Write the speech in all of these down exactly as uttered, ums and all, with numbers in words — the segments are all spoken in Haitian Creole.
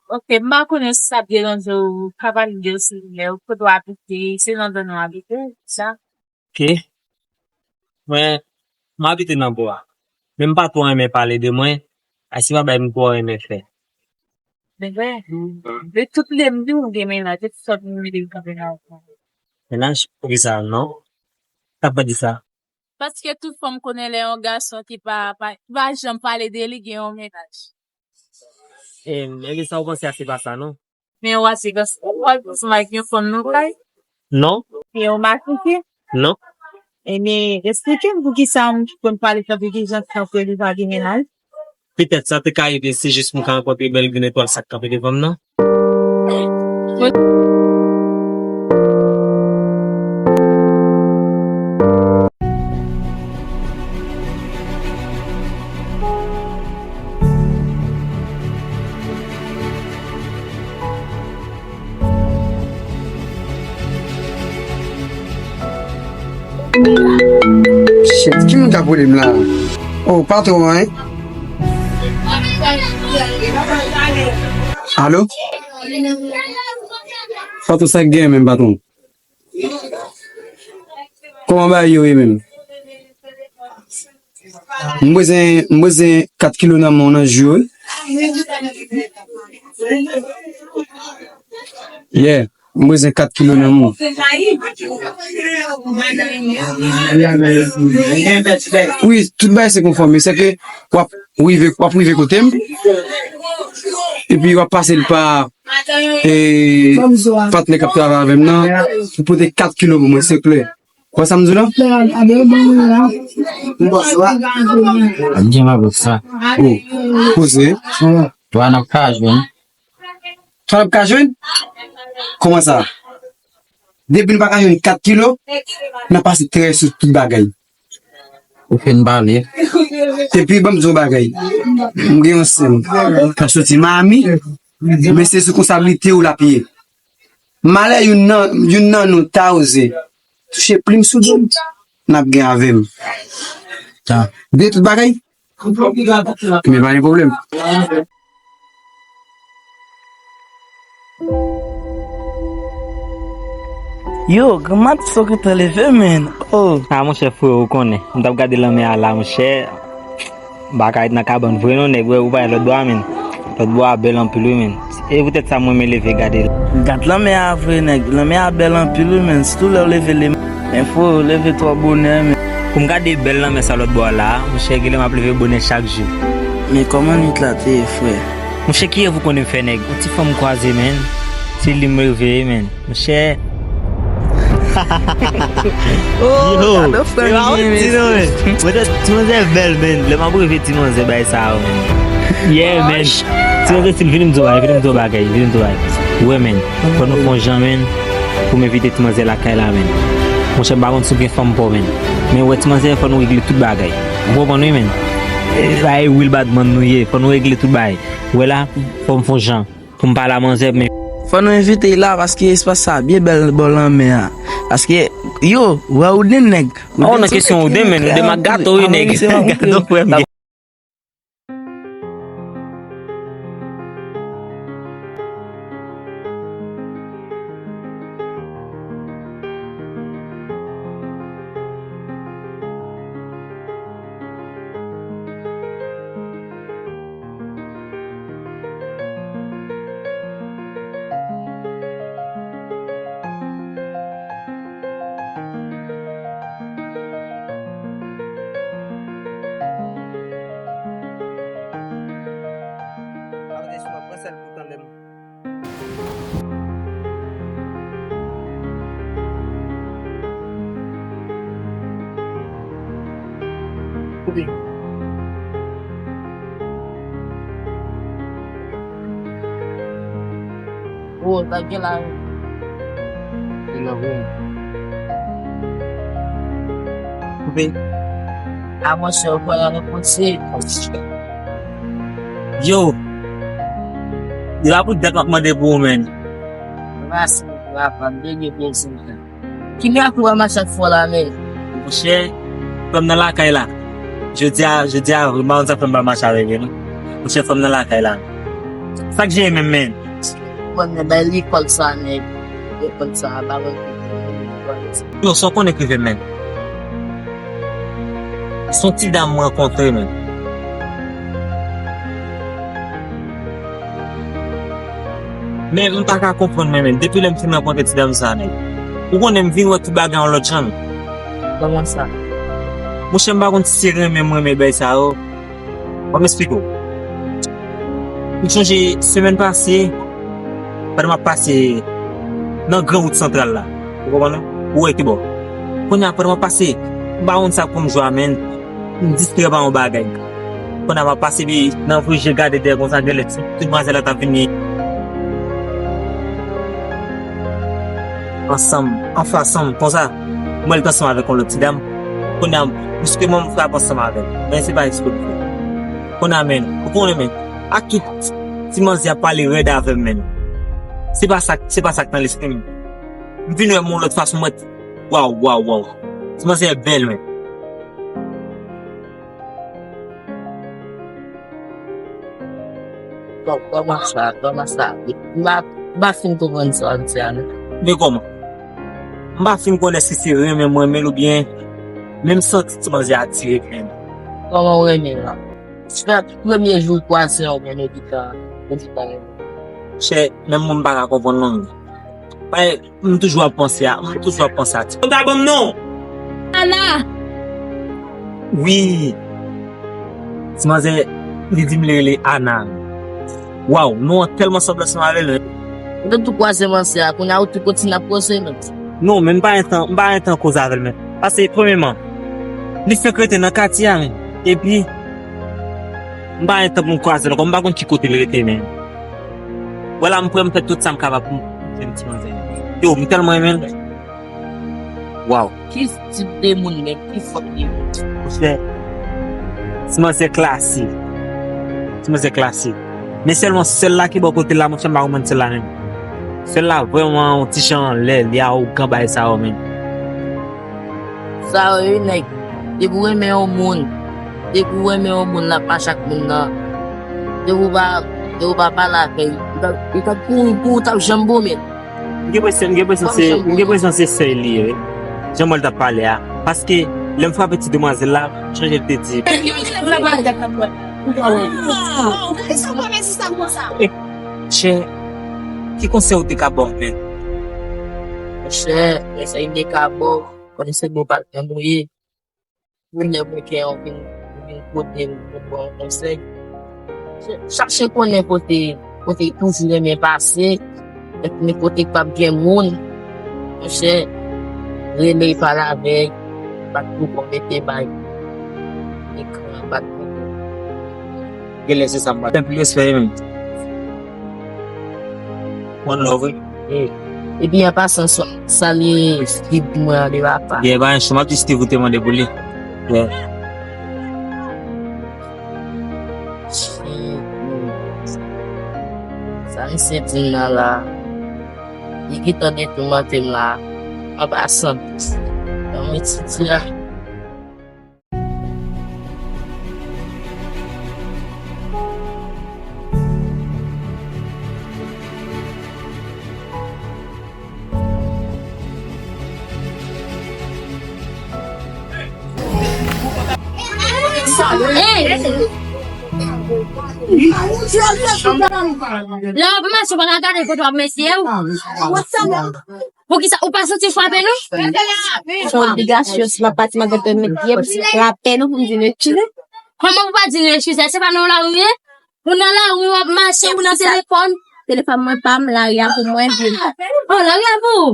Ok, m pa konnen si sa ap deranje w, pa pale de yo silvouplè, kote w abite, se nan zòn ou abite, sa. Ok. Mwen, m abite nan bò a. Men m pa twò renmen pale de mwen, a se pa bagay m twò renmen fè. Men vre, de tout lè m di w gen mennaj, e sòt m mete l kanpe nan ou. Mennaj? Poukisa non? Sa k fè di sa? Paske tout fanm konnen lè yon gason ki pa, pa, pa janm pale de li gen yon mennaj. E, ebyen sa w panse a se pa sa non. Men w ase gason, w al ansanm ak yon fanm nan kay? Non. E w matrike? Non. Ebyen, eksplike m poukisa m konn pale tankou ki jan sa fè li pa gen mennaj? Petèt sa te ka rive, se jis m ka rankontre bèl grenn etwal sa k kanpe devan m nan. Shit, ki moun k ap rele m la? Oh, patwon an, hein? Alo? Patwon, sa k gen menm, patwon? Kòman bagay yo ye menm? M bezwen, m bezwen kat kilo nan men w nan jou yo, wi. Yeah, m bezwen kat kilo nan men w. Wi, tout bagay se konfòme. Se ke w ap rive, w ap rive kote m. Epi w ap pase l pa, e, patnè k ap travay avè m nan. Pou pote kat kilo pou mwen, se klè. Kwè sa m di w la? M gen mabòt sa. Oh, poze. Twa n ap ka jwenn. Twa n ap ka jwenn? Kòman sa? Depi n pa ka jwenn kat kilo, n ap pase trè sou tout bagay. Ou fin pale. Epi, ban m di w yon bagay. M gen yon sè m k ap soti Miami, men se sou konsablite w l ap ye. Malè youn nan, youn nan nou ta oze touche plim sou do m, n ap gen avè m. Tan. De tout bagay? Men pa gen pwoblèm. Yo, granma t fòk te leve, men. Oh. Ah, monchè, freo, ou konnen. M t ap gade lanmè a la, monchè. M pa ka ret nan kabann vre non, nèg, wè, ou pa wè lòt bò a, men. Lòt bò a bèl anpil, wi, men. E poutèt sa, mwen, mwen leve gade l. Gad lanmè a vre, nèg. Lanmè a bèl anpil, wi, men. Sitou lè w leve le, men, freo, leve twò bonè, men. Pou m gade bèl lanmè sa lòt bò a la, monchè, genlè m ap leve bonè chak jou. Men kòman nwit la te ye, frè? Monchè, kiyès ou konnen m fè, nèg? Yon ti fanm m kwaze, men. Se li m reveye, men. Monchè. Oh, yo, gade frè m gen, mesye. Mwen te, ti manzè bèl, men. Lè m ap reve ti manzè bay sa yo, men. Yeah, men. Ti manzè stil, vini m di w bagay, vini m di w bagay, vini m di w bagay. Wè, men. Fò nou fè yon jan, men. Pou m envite ti manzè lakay la, men. Monchè, m pa konn si w gen fanm pa w, men. Men wè, ti manzè, fò nou regle tout bagay. Ou konprann, wi, men. E, bagay real bad man nou ye. Fò nou regle tout bagay. Wè la, fò m fè yon jan. Pou m pale a manzè, men. Fò nou envite l la, paske espas sa byen bèl bò lanmè a. Paske, yo, wè ou de nèg. Oh, nan kesyon ou de, men, ou de mak gato, wi, nèg. Gato, frè m. Oh, sa gen la, wi. Gen la, wi. Koupe. A, monchè, ou pral reponn se. Yo. Depi pou dat m ap mande pou ou, men. Mèsi, papa, m te gen plezi. Ki mirak ou wè mache ak fò la, men? Monchè, fè m nan lakay la. Jodi a, jodi a, m pa konn sa fè m pa mache avèk li, non. Monchè, fè m nan lakay la. Sa k jere menm, men? Mwen, men bay lekòl sa, nèg. Lekòl sa, ba mwen. Yo, sa w konnen k rive, men? Se yon ti dam m rankontre, men. Men m pa ka konprann, men, men. Depi lè m fin rankontre ti dam sa, nèg. Ou konnen m vin wè tout bagay yon lòt jan. Kòman sa? Monchè, m pa konn si se renmen m renmen bay sa yo. Ban m esplike w. M sonje semèn pase, pandan m ap pase nan gran wout santral la. Ou konprann? Ou wè ki bò. Kounye a, pandan m ap pase, m pa konn sa k pran m jwa, men m distrè pa yon bagay. Kounye a, m ap pase, epi nan vre je gade dèyè konsa, genlè ti, ti demwazèl la t ap vini. Ansanm, anfasan m, konsa, m wè l t ansanm avèk yon lòt ti dam. Kounye a, misye mwen m frape ansanm avè l. Men se pa eksprè m fè. Kounye a, men, ou konnen, men, ak tout ti manzè ap pale rèd avè m, men. Se pa sa, se pa sa k nan lespri m. M vin wè m yon lòt fason, m wè, waw, waw, waw. Ti manzè bèl, men. Kò-, kòman sa, kòman sa? M pa, m pa fin konprann sa w ap di a, non. Men kòman? M pa fin konnen si se renmen m renmen l oubyen, men m santi ti manzè atire menm. Kòman w renmen l la? Se premye jou w kwaze w, men nou di sa, nou di sa renmen. Chè, menm mwen m pa ka konprann non. Bay, m toujou ap panse a, m toujou ap panse a ti. Ou ta ban m non? Ana! Wi. Ti manzè, li di m li rele Ana. Waw, non an tèlman sanble ansanm avè l, wi. Ou te tou kwaze manzè a, kounye a ou tou kontinye ap koze, men. Non, men m pa gen tan, m pa gen tan koze avè l, men. Paske, premyèman, li fenk rete nan katye a, men. Epi, m pa gen tan pou m kwaze l ankò, m pa konn ki kote l rete, men. Vwala, m prè, m fè tout sa m kapab pou m jwenn ti manzè. Yo, m tèlman renmen l. Waw. Ki tip de moun, men ki fòm de moun? Monchè, ti manzè klase. Ti manzè klase. Men sèlman sèl la ki bò kote l la, monchè, m pa konprann sèl la menm. Sèl la vrèman yon ti jan anlè, li awogan bagay sa yo menm. Sa yo, wi, nèg. Depi w renmen yon moun, depi w renmen yon moun, l ap mache ak moun nan. Depi w pa, depi w pa pale avè l, li t ap, li t ap kouri pou ou, t ap janm bon, men. M gen presyon, m gen presyon se, m gen presyon se sè li ye, wi. Jan mwen l t ap pale a. Paske, lè m frape ti demwazèl la, m sonje l te di. Chè, ki konsèy ou te ka ban m, men? Monchè, konsèy m te ka ba w, konnen se bon patnè m ou ye. Pou lè mwen gen yon vin, vin kote m pou ban yon konsèy. Chache konnen kote, kote toujou renmen pase, epi kote k p ap gen moun. Monchè, rele pale avè l, bat pou kò mete bay. Ekran bat pou kò. Genlè se sa m pral fè. Anpil respè, menm. One love, wi. Epi an pasan, sa-, salye Steve pou mwen an de papa. Yeah, pa gen cho, m ap di Steve ou te mande pou li. Yeah. Shit, man. Sa misye di m nan la. Li gentan detoumante m la. An pasan. Nan mwen ti di a. Hey! Lè w ap mache, w pa ka gade kote w ap mete w. Poukisa ou pa soti frape nou? Se yon obligasyon, si m ap pati, m ap gen pèmèt ye, m frape nou pou m di nou eskize. Kòman pou pa di nou eskize? Se pa nan lari ye? Ou nan lari, w ap mache, ou nan telefòn. Telefòn mwen pa m, lari a pou mwen. Oh, lari a pou ou?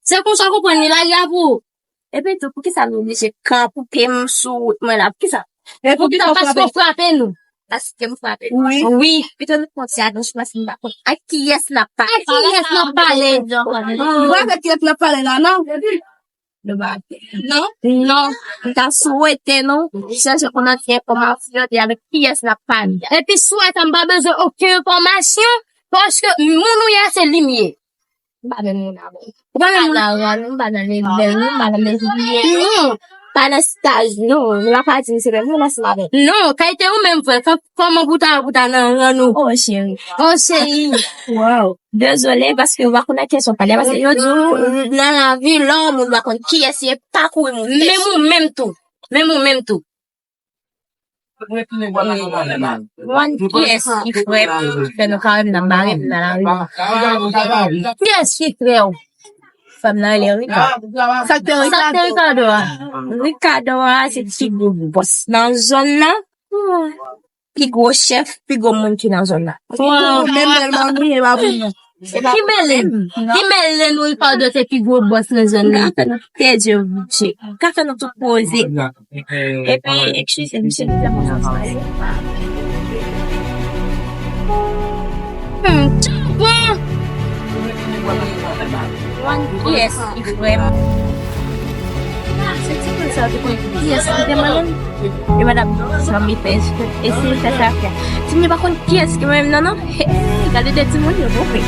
Se konsa w konprann li, lari a pou ou? Epi tou, poukisa nou oblije kanpe m sou wout mwen la? Poukisa? Poukisa? Paske w frape nou. Paske m frape nou. Wi. Wi. Pito nou konti a nou chwazi m pa konn ak kiyès n ap pale. Ak kiyès n ap pale? M pa konn ak kiyès n ap pale la, non. Non. Non. M ta swete nou chèche konnen ti enfòmasyon de avèk kiyès n ap pale. Epi swete m pa bezwen okenn enfòmasyon, paske moun ou ye a se li m ye. M pa menm moun avè w. Ou pa menm moun. M pa nan lari a nou, m pa nan legliz nou, m pa nan legliz nou. Non. pa nan staj, non. Nou pa ka di misye, men mwen ansanm avè l. Non, kay te ou menm, frè. Kò-, kòman pou ta, pou ta nan ran nou? Oh, cheri. Oh, cheri. Wow. Dezole, paske w pa konn a kiyès w ap pale, paske yo di w nan lavi, lè yon moun pa konn kiyès li ye, pa kouri moun. Menm ou menm tou. Menm ou menm tou. Mwen, kiyès ki frè m, fè nou kare m nan bare m nan lari? Kiyès ki frè w? Frè m nan rele Ricardo. Sa k te Ricardo a? Ricardo a, se ti gwo bòs nan zòn nan. Pi gwo chèf, pi gwo moun ki nan zòn nan. Menm bèl manmi, e pa pou nou. Ki mele m? Ki mele nou? Ricardo se pi gwo bòs nan zòn nan. Ka fè nou pèdi bidjè. Ka fè nou tout poze. Epi, eskize m, se li fè mwen sa. Hmm, tchou, bon. Mwen, kiyès ki frè m? Se ti moun sa yo te konn kiyès ki te mande m. E madanm, sa m fè, eseye fè sa fè. Timoun yo pa konn kiyès ki mande m nan, non. Gade de timoun yo, bon, fè.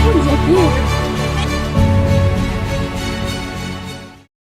Bon, Jackie.